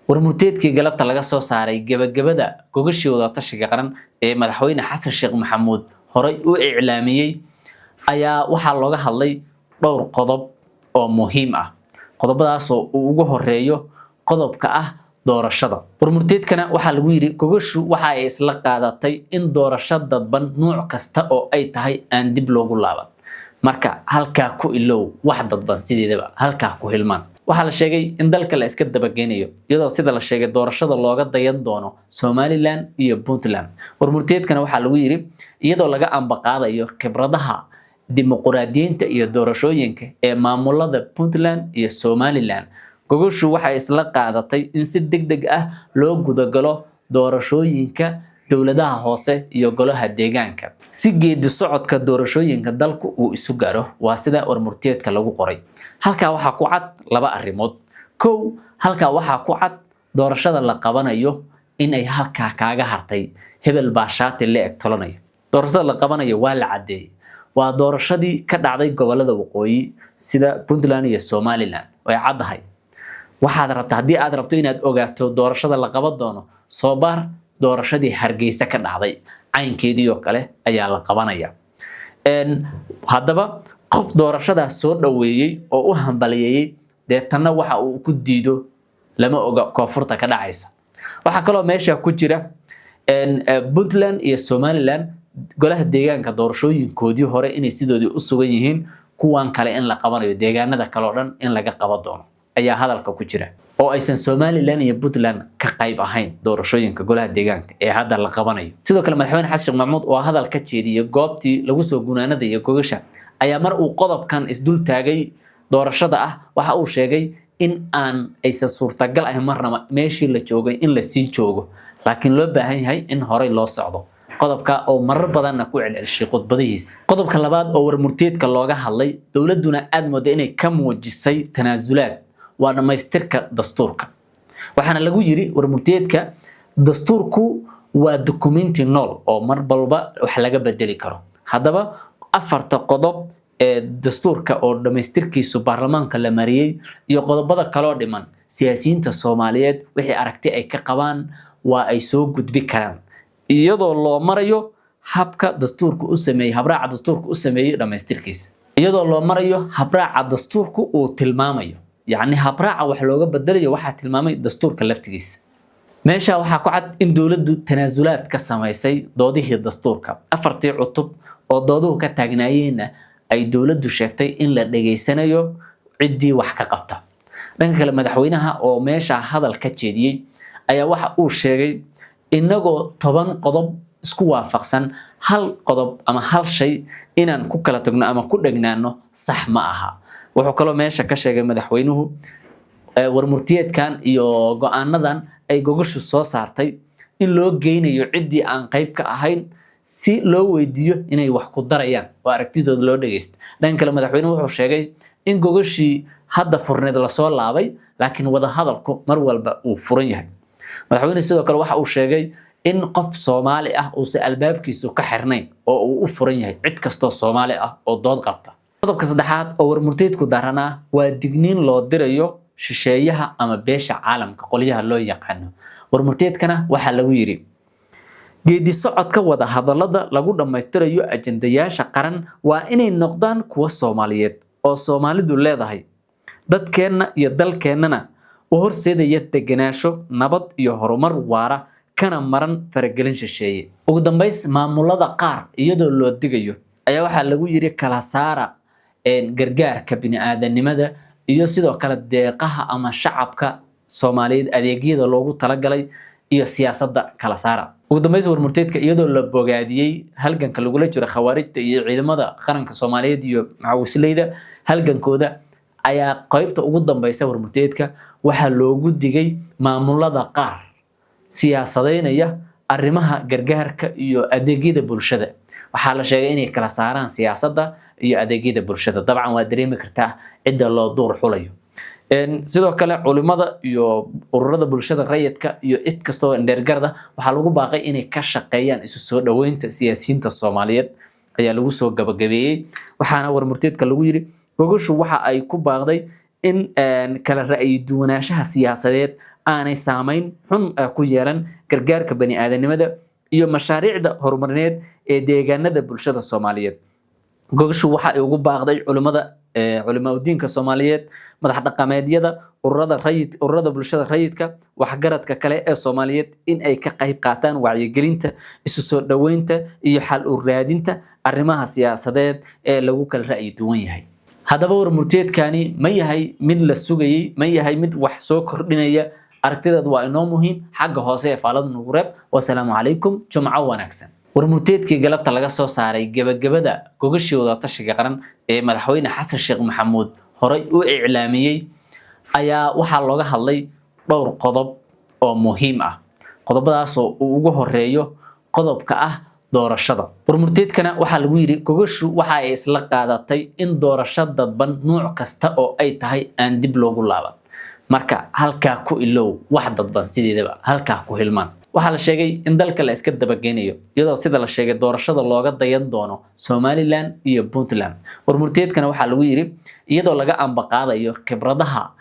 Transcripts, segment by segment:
Warmurteedkii galabta laga soo saaray gebagabada gogashii wadatashiga qaran ee madaxweyne Xasan Sheekh Maxamuud horay u iclaamiyey ayaa waxaa looga hadlay dhowr qodob oo muhiim ah, qodobadaasoo uu ugu horeeyo qodobka ah doorashada. Warmurteedkana waxaa lagu yidhi: gogashu waxa ay isla qaadatay in doorasho dadban, nuuc kasta oo ay tahay, aan dib loogu laaban. Marka halkaa ku ilow wax dadban, sideedaba halkaa ku hilmaan. Waxaa la sheegay in dalka la iska dabageynayo, iyadoo sida la sheegay doorashada looga dayan doono Somaliland iyo Puntland. Warmurteedkana waxaa lagu yidhi: iyadoo laga ambaqaadayo khibradaha dimuquraadiyiinta iyo doorashooyinka ee maamulada Puntland iyo Somaliland, gogoshu waxay isla qaadatay in si deg deg ah loo gudagalo doorashooyinka dowladaha hoose iyo golaha deegaanka, si geedi socodka doorashooyinka dalku uu isu gaaro. Waa sida warmurtiyeedka lagu qoray. Halkaa waxaa ku cad laba arrimood. Kow, halkaa waxaa ku cad doorashada la qabanayo in ay halkaa kaaga hartay hebel baa shaati la eg tolanaya. Doorashada la qabanayo waa la caddeeyey, waa doorashadii ka dhacday gobolada waqooyi sida Puntland iyo Somaliland. Way caddahay. Waxaad rabta, haddii aad rabto inaad ogaato doorashada la qaban doono, soo baar doorashadii Hargeysa ka dhacday, caynkeedii oo kale ayaa la qabanaya. Haddaba qof doorashadaas soo dhoweeyey oo u hambaliyeeyey, deetanna waxa uu ku diido lama oga koonfurta ka dhacaysa. Waxaa kaloo meesha ku jira Puntland iyo Somaliland golaha deegaanka doorashooyinkoodii hore inay sidoodii u sugan yihiin, kuwan kale in la qabanayo, deegaanada kale oo dhan in laga qaban doono ayaa hadalka ku jira, oo aysan Somaliland iyo Puntland ka qayb ahayn doorashooyinka golaha deegaanka ee hadda la qabanayo. Sidoo kale, madaxweyne Xasan Sheekh Maxamuud oo hadal ka jeediyey goobtii lagu soo gunaanadaya gogasha ayaa mar uu qodobkan isdul taagay doorashada ah waxa uu sheegay in aan aysan suurtagal ahayn marnaba meeshii la joogay in la sii joogo, laakiin loo baahan yahay in horey loo socdo, qodobka oo marar badanna ku celcelishay khudbadihiisa. Qodobka labaad oo warmurteedka looga hadlay, dowladduna aad mooda inay ka muujisay tanaasulaad, waa dhammaystirka dastuurka. Waxaana lagu yiri warmurteedka: dastuurku waa dukumenti nool oo mar walba wax laga bedeli karo. Haddaba afarta qodob ee dastuurka oo dhammaystirkiisu baarlamaanka la mariyey iyo qodobada kaloo dhiman, siyaasiyiinta Soomaaliyeed wixii aragti ay ka qabaan waa ay soo gudbi karaan, iyadoo loo marayo habka dastuurka u sameeyey, habraaca dastuurka u sameeyey dhammaystirkiisa, iyadoo loo marayo habraaca dastuurku uu tilmaamayo. Yacni habraaca wax looga bedelayo waxaa tilmaamay dastuurka laftigiisa. Meesha waxaa ku cad in dowladdu tanaasulaad ka samaysay doodihii dastuurka, afartii cutub oo dooduhu ka taagnaayeenna ay dowladdu sheegtay in la dhegaysanayo ciddii wax ka qabta. Dhanka kale, madaxweynaha oo meesha hadal ka jeediyey ayaa waxa uu sheegay: inagoo 10 qodob isku waafaqsan, hal qodob ama hal shay inaan ku kala tagno ama ku dhegnaano sax ma aha. Wuxuu kaloo meesha ka sheegay madaxweynuhu warmurtiyeedkan iyo go-aanadan ay gogashu soo saartay in loo geynayo ciddii aan qayb ka ahayn, si loo weydiiyo inay wax ku darayaan oo aragtidooda loo dhegeysto. Dhanka kale, madaxweynuhu wuxuu sheegay in gogashii hadda furneed lasoo laabay, laakiin wadahadalku mar walba uu furan yahay. Madaxweyne sidoo kale waxa uu sheegay in qof Soomaali ah uusan albaabkiisu ka xirnayn oo uu u furan yahay cid kastoo Soomaali ah oo dood qabta. Qodobka saddexaad oo warmurteedku daranaa waa digniin loo dirayo shisheeyaha ama beesha caalamka qolyaha loo yaqaano. Warmurteedkana waxaa lagu yidhi: geedi socodka wada hadallada lagu dhammaystirayo ajandayaasha qaran waa inay noqdaan kuwo Soomaaliyeed oo Soomaalidu leedahay, dadkeenna iyo dalkeennana u horseedaya degenaansho, nabad iyo horumar waara, kana maran faragelin shisheeye. Ugu dambays, maamulada qaar iyadoo loo digayo ayaa waxaa lagu yidhi: kala saara gargaarka bini'aadanimada iyo sidoo kale deeqaha ama shacabka Soomaaliyeed adeegyada loogu talagalay iyo siyaasadda kala saara. Ugu dambays, warmurteedka iyadoo la bogaadiyey halganka lagula jiro Khawaarijta iyo ciidamada qaranka Soomaaliyeed iyo macawisleyda halgankooda, ayaa qaybta ugu dambeysa warmurteedka waxaa loogu digay maamulada qaar siyaasadeynaya arrimaha gargaarka iyo adeegyada bulshada. Waxaa la sheegay inay kala saaraan siyaasadda iyo adeegyada bulshada. Dabcan waa dareemi kartaa cidda loo duur xulayo. Sidoo kale, culimada iyo ururada bulshada rayidka iyo cid kastoo indheergarda waxaa lagu baaqay inay ka shaqeeyaan isu soo dhoweynta siyaasiyiinta Soomaaliyeed ayaa lagu soo gabagabeeyey. Waxaana warmurteedka lagu yidhi: gogoshu waxa ay ku baaqday In kala ra'yi duwanaanshaha siyaasadeed aanay saameyn xun ku yeelan gargaarka bani'aadanimada iyo mashaariicda horumarineed ee deegaanada bulshada Soomaaliyeed. Gogashu waxa ay ugu baaqday culimada, culimaa udiinka Soomaaliyeed, madax dhaqameedyada, ururada rayid, ururada bulshada rayidka, waxgaradka kale ee Soomaaliyeed in ay ka qayb qaataan wacyigelinta, isu soo dhoweynta iyo xal u raadinta arrimaha siyaasadeed ee lagu kala ra'yi duwan yahay. Haddaba, warmurtiyeedkani ma yahay mid la sugayey? Ma yahay mid wax soo kordhinaya? Aragtidaad waa inoo muhiim. Xagga hoose ee faalada nugu reeb. Wasalaamu calaykum, jumco wanaagsan. Warmurtiyeedkii galabta laga soo saaray gebagabada gogashii wadatashiga qaran ee Madaxweyne Xasan Sheekh Maxamuud horey u iclaamiyey ayaa waxaa looga hadlay dhowr qodob oo muhiim ah, qodobadaasoo uu ugu horeeyo qodobka ah doorashada. Warmurtiyeedkana waxaa lagu yidhi: gogashu waxa ay isla qaadatay in doorasho dadban, nuuc kasta oo ay tahay, aan dib loogu laaban. Marka halkaa ku ilow wax dadban, sideedaba halkaa ku hilmaan. Waxaa la sheegay in dalka la iska dabageynayo, iyadoo sida la sheegay doorashada looga dayan doono Somaliland iyo Puntland. Warmurtiyeedkana waxaa lagu yidhi: iyadoo laga ambaqaadayo khibradaha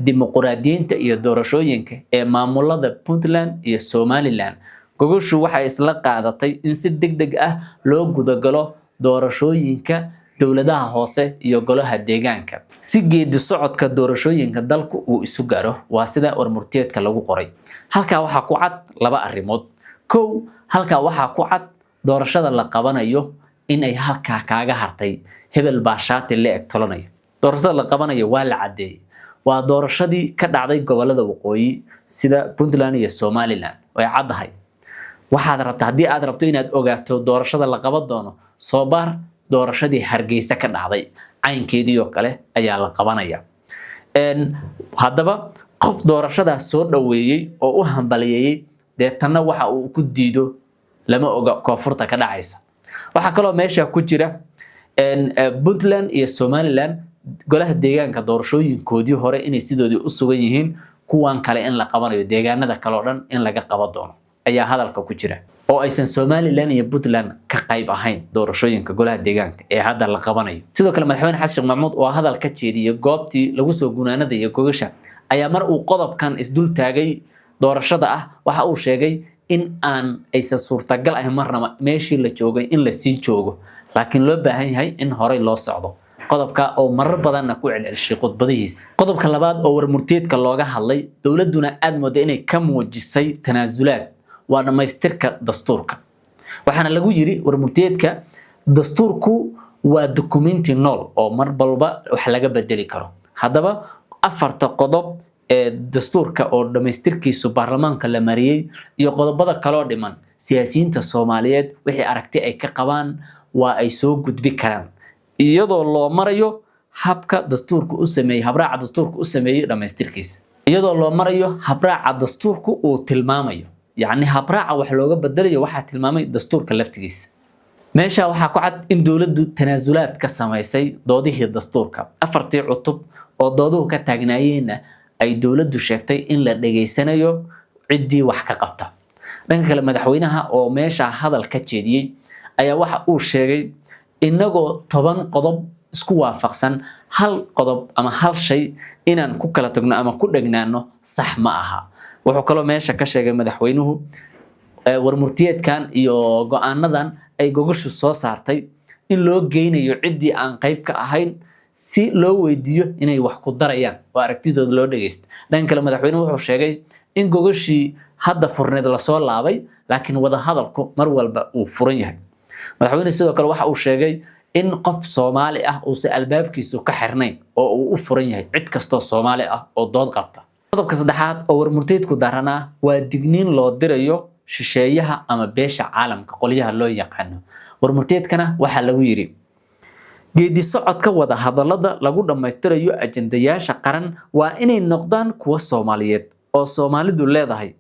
dimuquraadiyiinta iyo doorashooyinka ee maamulada Puntland iyo Somaliland, gogoshu waxay isla qaadatay in si degdeg ah loo gudagalo doorashooyinka dowladaha hoose iyo golaha deegaanka, si geedi socodka doorashooyinka dalku uu isu gaaro. Waa sida warmurtiyeedka lagu qoray. Halkaa waxaa ku cad laba arrimood. Kow, halkaa waxaa ku cad doorashada la qabanayo in ay halkaa kaaga hartay hebel baa shaati la eg tolanaya. Doorashada la qabanayo waa la caddeeyey, waa doorashadii ka dhacday gobolada waqooyi sida Puntland iyo Somaliland. Way caddahay. Waxaad rabta, haddii aad rabto inaad ogaato doorashada la qaban doono, soo baar doorashadii Hargeysa ka dhacday, caynkeedii oo kale ayaa la qabanaya. Haddaba, qof doorashadaas soo dhoweeyey oo u hambaliyeeyey, deetanna waxa uu ku diido lama oga koonfurta ka dhacaysa. Waxaa kaloo meesha ku jira Puntland iyo Somaliland golaha deegaanka doorashooyinkoodii hore inay sidoodii u sugan yihiin, kuwan kale in la qabanayo, deegaanada kale oo dhan in laga qaban doono ayaa hadalka ku jira, oo aysan Somaliland iyo Puntland ka qayb ahayn doorashooyinka golaha deegaanka ee hadda la qabanayo. Sidoo kale, Madaxweyne Xasan Sheekh Maxamuud oo hadal ka jeediyey goobtii lagu soo gunaanadaya gogasha ayaa mar uu qodobkan isdul taagay doorashada ah waxa uu sheegay in aan aysan suurtagal ahayn marnaba meeshii la joogay in la sii joogo, laakiin loo baahan yahay in horey loo socdo, qodobka oo marar badanna ku celcelishay khudbadihiisa. Qodobka labaad oo warmurtiyeedka looga hadlay, dowladduna aad mooda inay ka muujisay tanaasulaad, waa dhammaystirka dastuurka. Waxaana lagu yiri warmurtiyeedka: dastuurku waa dukumenti nool oo mar walba wax laga bedeli karo. Haddaba, afarta qodob ee dastuurka oo dhammaystirkiisu baarlamaanka la mariyey iyo qodobada kaloo dhiman, siyaasiyiinta Soomaaliyeed wixii aragti ay ka qabaan waa ay soo gudbi karaan, iyadoo loo marayo habka dastuurka u sameeyey, habraaca dastuurka u sameeyey dhammaystirkiisa, iyadoo loo marayo habraaca dastuurku uu tilmaamayo. Yacni habraaca wax looga bedelayo waxaa tilmaamay dastuurka laftigiisa. Meesha waxaa ku cad in dowladdu tanaasulaad ka samaysay doodihii dastuurka, afartii cutub oo dooduhu ka taagnaayeenna ay dowladdu sheegtay in la dhegaysanayo ciddii wax ka qabta. Dhanka kale, madaxweynaha oo meesha hadal ka jeediyey ayaa waxa uu sheegay: inagoo 10 qodob isku waafaqsan, hal qodob ama hal shay inaan ku kala tagno ama ku dhegnaano sax ma aha. Wuxuu kaloo meesha ka sheegay madaxweynuhu warmurtiyeedkan iyo go-aanadan ay gogashu soo saartay in loo geynayo ciddii aan qayb ka ahayn, si loo weydiiyo inay wax ku darayaan oo aragtidooda loo dhegeysto. Dhanka kale, madaxweynuhu wuxuu sheegay in gogashii hadda furneed lasoo laabay, laakiin wadahadalku mar walba uu furan yahay. Madaxweyne sidoo kale waxa uu sheegay in qof Soomaali ah uusan albaabkiisu ka xirnayn oo uu u furan yahay cid kastoo Soomaali ah oo dood qabta. Qodobka saddexaad oo warmurtiyeedku daranaa waa digniin loo dirayo shisheeyaha ama beesha caalamka qolyaha loo yaqaano. Warmurtiyeedkana waxaa lagu yidhi: geedi socodka wada hadallada lagu dhammaystirayo ajandayaasha qaran waa inay noqdaan kuwo Soomaaliyeed oo Soomaalidu leedahay,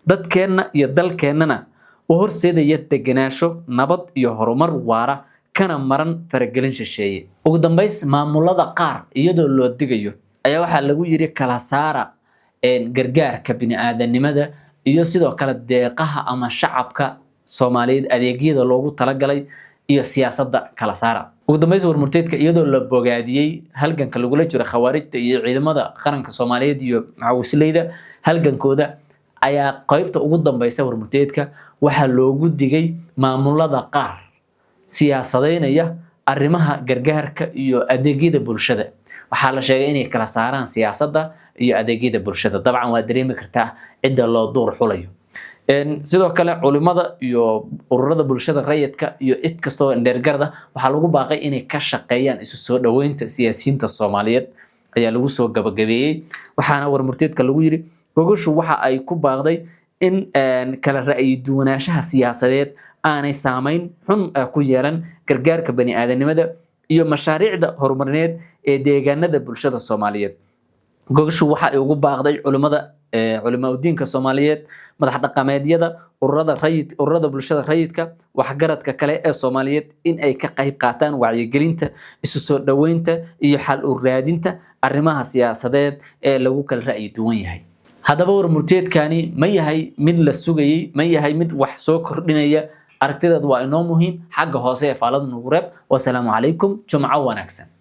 dadkeenna iyo dalkeennana u horseedaya degenaansho, nabad iyo horumar waara, kana maran faragelin shisheeye. Ugu dambays, maamulada qaar iyadoo loo digayo ayaa waxaa lagu yidhi: kala saara gargaarka bini'aadanimada iyo sidoo kale deeqaha ama shacabka Soomaaliyeed adeegyada loogu talagalay iyo siyaasadda kala saara. Ugu dambeys, warmurteedka, iyadoo la bogaadiyey halganka lagula jiro Khawaarijta iyo ciidamada qaranka Soomaaliyeed iyo macawisleyda halgankooda, ayaa qaybta ugu dambeysa warmurteedka waxaa loogu digay maamulada qaar siyaasadeynaya arrimaha gargaarka iyo adeegyada bulshada. Waxaa la sheegay inay kala saaraan siyaasadda iyo adeegyada bulshada. Dabcan waa dareemi kartaa cidda loo duur xulayo. Sidoo kale culimada iyo ururada bulshada rayidka iyo cid kastoo indheergarda waxaa lagu baaqay inay ka shaqeeyaan isu soo dhoweynta siyaasiyiinta Soomaaliyeed ayaa lagu soo gabagabeeyey. Waxaana warmurteedka lagu yiri: gogoshu waxa ay ku baaqday in kala ra'yi duwanaanshaha siyaasadeed aanay saameyn xun ku yeelan gargaarka bani'aadanimada iyo mashaariicda horumarineed ee deegaanada bulshada Soomaaliyeed. Gogoshu waxa ay ugu baaqday culimada, culimaa udiinka Soomaaliyeed, madax dhaqameedyada, ururada rayid, ururada bulshada rayidka, waxgaradka kale ee Soomaaliyeed in ay ka qayb qaataan wacyigelinta, isu soo dhoweynta iyo xal u raadinta arrimaha siyaasadeed ee lagu kala ra'yi duwan yahay. Haddaba warmurteedkani ma yahay mid la sugayey? Ma yahay mid wax soo kordhinaya? Aragtidaad waa inoo muhiim. Xagga hoose ee faalada nugu reeb. Wasalaamu calaykum, jumco wanaagsan.